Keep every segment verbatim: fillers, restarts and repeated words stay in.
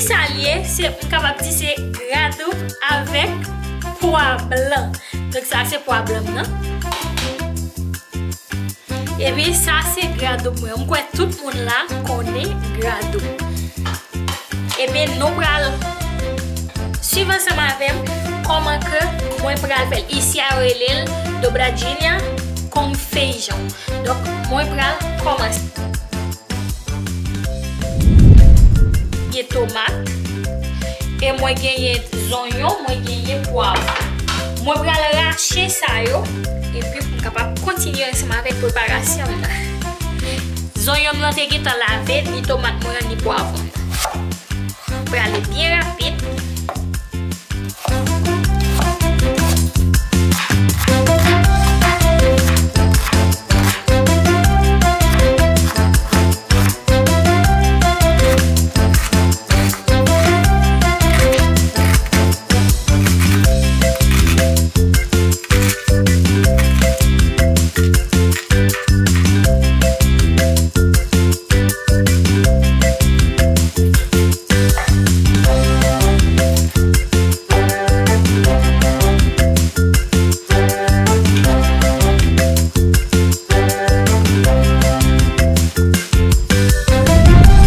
Sa l ye, se, m kapab di se gra doub avèk pwa blan. Donk sa se pwa blan m nan. Epi sa se gra doub mwen. M kwè tout moun la konnen gra doub. Ebyen, nou pral swiv ansanm avè m kòman ke mwen pral fè l. Isi a yo rele l dobradinha com feijão. Donk, mwen pral kòmanse. Gen tomat, e mwen genyen zonyon, mwen genyen pwav. Mwen pral rache sa yo, epi pou m kapab kontinye ansanm avèk preparasyon m nan. Zonyon m nan te gentan lave, ni tomat mwen an, ni pwav mwen. Prale byen rapid.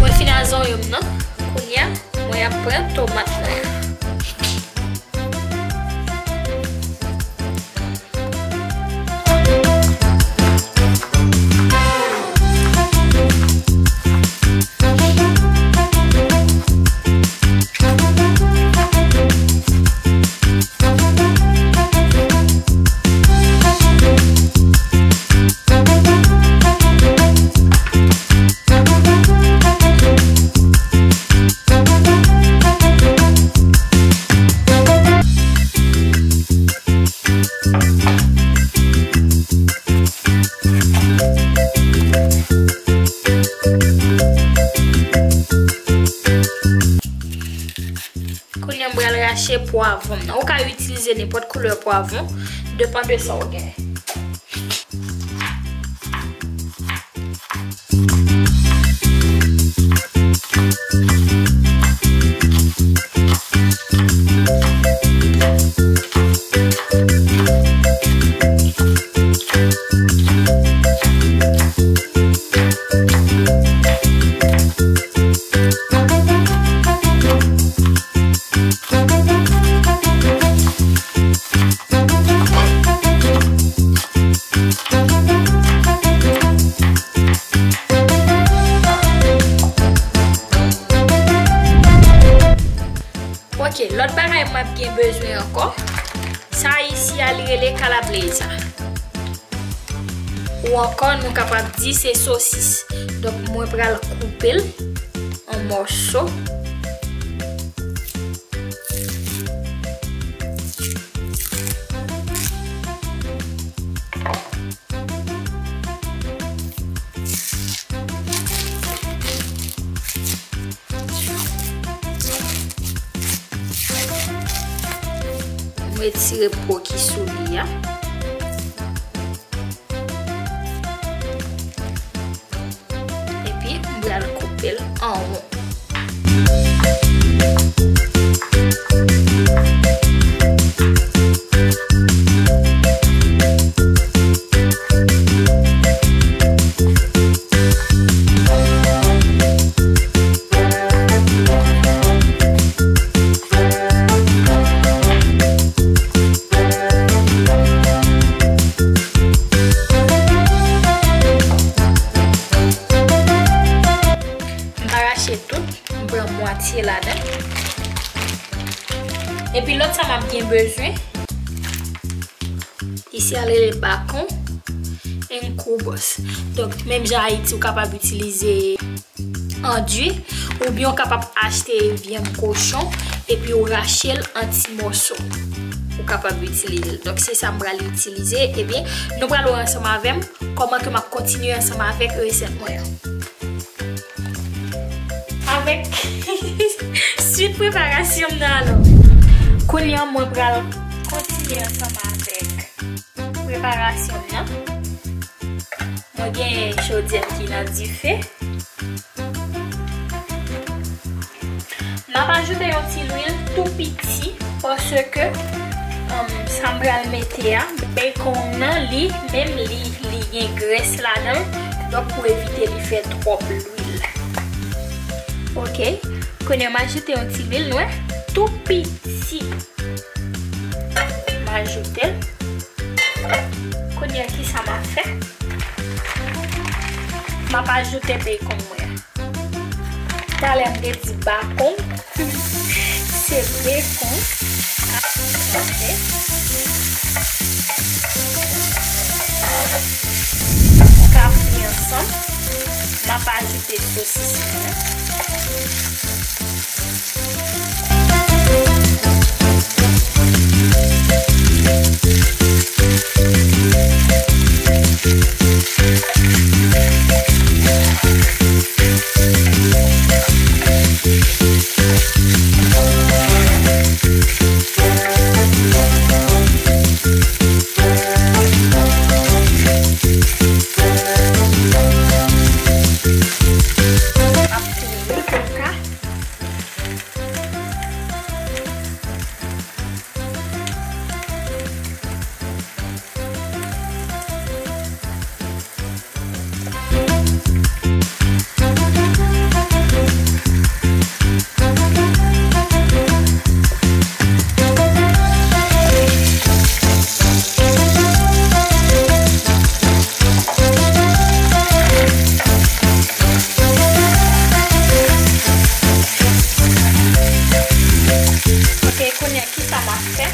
Mwen fin a zonyon m nan. Kounye a, mwen ap pran tomat mwen an. Kounye a m pral rache pwavwon nan. Ou ka itilize nenpòt koulè pwavwon, depann de sa w genyen. Ok, lòt bagay m ap gen bezwen ankò, sa isi a li rele kalabreza. Ou ankò, nou kapab di se sosis. Donk, mwen pral koupe l an mòso. M retire po ki sou li a. Epi, m pral koupe l an won. M pa rache tout, m pran mwatye ladan. Epi lòt sa m ap gen bezwen, isi a rele bacon en cubos. Donk, menm jan Ayiti, ou kapab itilize andui, oubyen ou kapab achte vyann kochon, epi ou rache l an ti mòso. Ou kapab itilize l. Donk, se sa m pral itilize. Ebyen, nou pral wè ansanm avè m kòman ke m ap kontinye ansanm avèk resèt mwen an. Avèk swit preparasyon m nan, alò. Kounye a, mwen pral kontinye ansanm avèk preparasyon m nan. Mwen gen chodyè m ki nan dife. M M ap ajoute yon ti lwil tou piti paske, um, sa m pral mete a, bacon nan li menm li, li gen grès ladan l, donk pou evite li fè twòp lwil. Ok, kounye a m ajoute yon ti lwil nwè tou piti. M ajoute l. Kounye a, kisa m ap fè? M ap ajoute bacon mwen an. Talè m te di bacon, se bacon. Ajoute. Ka fri ansanm. M ap ajoute sosis mwen an. Ok, kounye a, kisa m ap fè?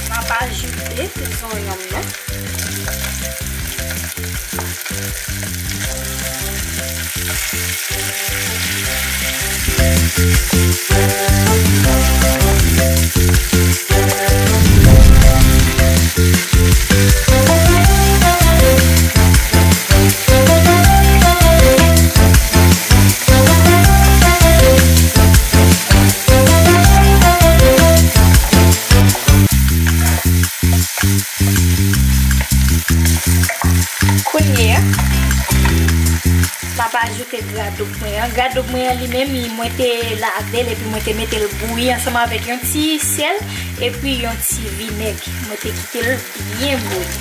M ap ajoute zonyon m nan. Kounye a, m ap ajoute gradouk mwen an. Gradouk mwen an li menm, li, mwen te lave l epi mwen te mete l bouyi ansanm avèk yon ti sèl epi yon ti vinèg. Mwen te kite l byen bouyi.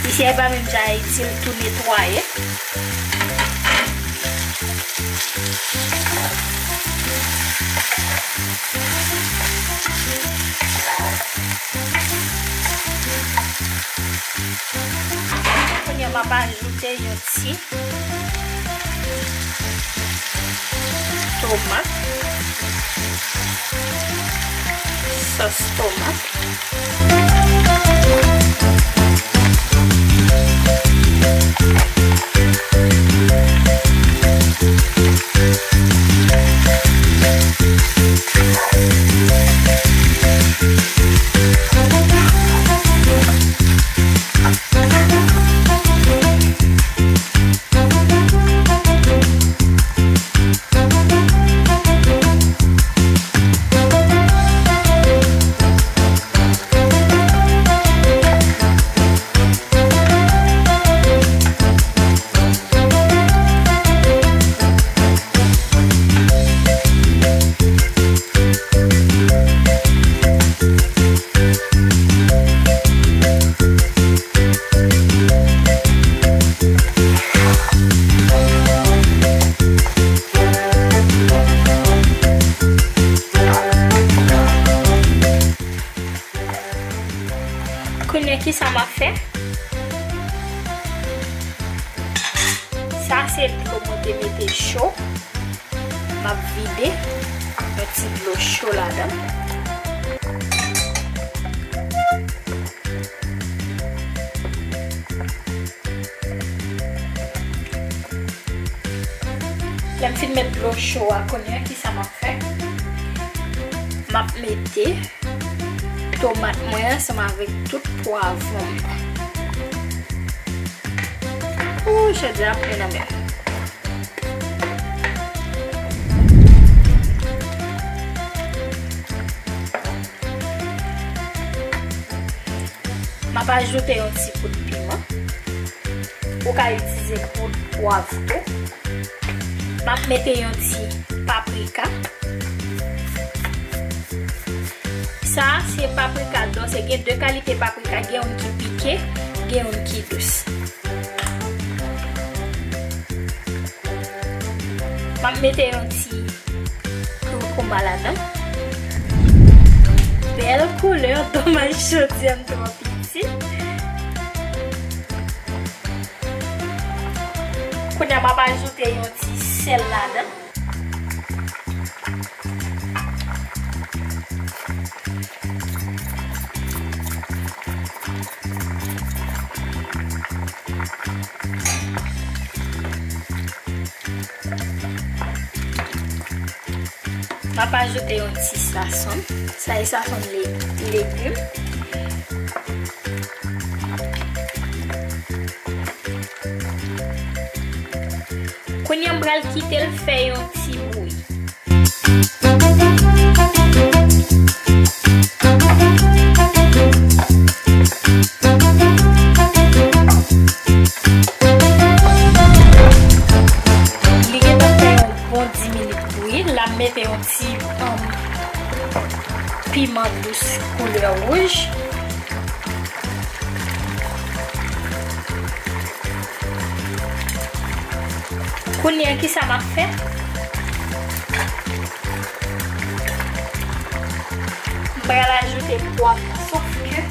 Isi a, e pa menm jan Ayiti, l tou netwaye. Kounye a, m ap ajoute yon ti tomat. Sòs tomat. Kounye a, kisa m ap fè? Sa se dlo mwen te mete cho. M ap vide yon ti dlo cho ladan. Lè m fin met dlo cho a, kounye a, kisa m ap fè? M ap mete tomat mwen ansanm avèk tout pwavwon m nan. Ooh, chadja ap plen nan men m. M ap ajoute yon ti kout piman. Ou ka itilize poud pwav tou. M ap mete yon ti paprika. Sa a se paprika dòse. Gen de kalite paprika, gen youn ki pike, gen youn ki dous. M ap mete yon ti koukouma ladan. Bèl koulè, domaj jodi a m twò piti. Kounye a m ap ajoute yon ti sèl ladan. M ap ajoute yon ti sazon. Sa e sazon le-, legim. Kounye a m pral kite l fè yon ti bouyi. Li gentan fè yon bon dis minit bouyi. La m mete yon ti, um, piman dous koulè wouj. Kounye a, kisa m ap fè? M pral ajoute pwa m nan, sof ke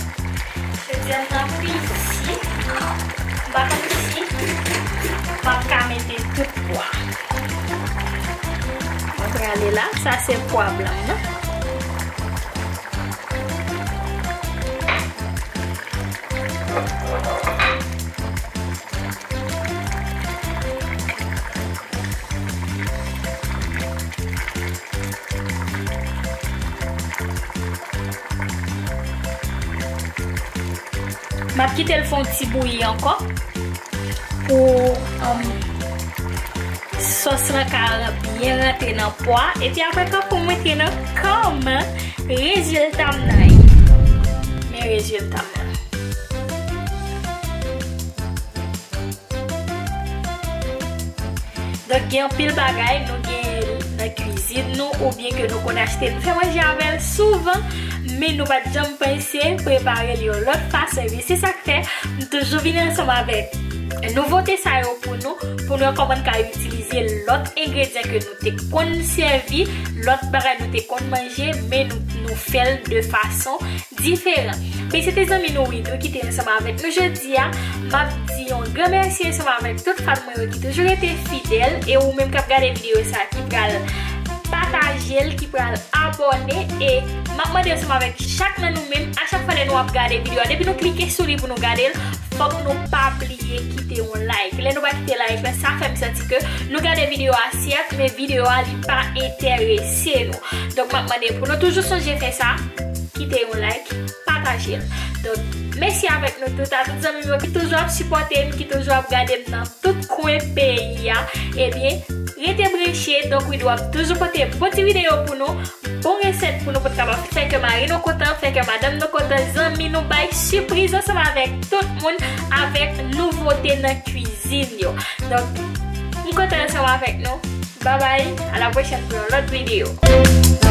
jodi a m nan piti, m pa konn si m ap ka mete tout pwa. Mwen prale la, sa se pwa blan m nan. M ap kite l fè yon ti bouyi ankò pou, um, sòs lan ka ran-, byen rantre nan pwa. Epi apre, kankou mwen te nan kòman rezilta m nan ye. Men rezilta m nan. Donk, gen anpil bagay nou gen nan kwizin nou oubyen ke nou konn achte, nou fè manje avè l souvan, men nou pa t janm panse prepare l yon lòt fason. Epi se sa k fè m toujou vin ansanm avèk nouvote sa yo pou nou, pou nou wè kòman n ka itilize lòt engredyan ke nou te konn sèvi, lòt bagay nou te konn manje, men nou, nou fè l de fason diferan. Mesi, se te zanmi nou Widou ki te ansanm avèk nou jodi a. M ap di yon gran mèsi ansanm avèk tout fan mwen yo ki toujou rete fidèl, e ou menm k ap gade videyo sa a ki pral pataje l, ki pral abòne, e m ap mande ansanm avèk chak nan nou menm, a chak fwa lè nou ap gade videyo a, depi nou klike sou li pou nou gade l, fòk nou pa bliye kite yon like. Lè nou pa kite like la, sa fè m santi ke nou gade videyo a sèt, men videyo a li pa enterese nou. Donk, m ap mande pou nou toujou sonje fè sa, kite yon like, pataje l. Donk, mèsi avèk nou tout, a tout zanmi m yo ki toujou ap sipòte m, ki toujou ap gade m nan tout kwen peyi a. Ebyen, rete branche, donk Widou ap toujou pote bon ti videyo pou nou, bon resèt pou nou pot kapab fè kè mari nou kontan, fè kè madanm nou kontan, zanmi nou, bay sipriz ansanm avèk tout moun, avèk nouvote nan kwizin yo. Donk, m kontan ansanm avèk nou. Babay, a la pwochèn pou yon lòt videyo.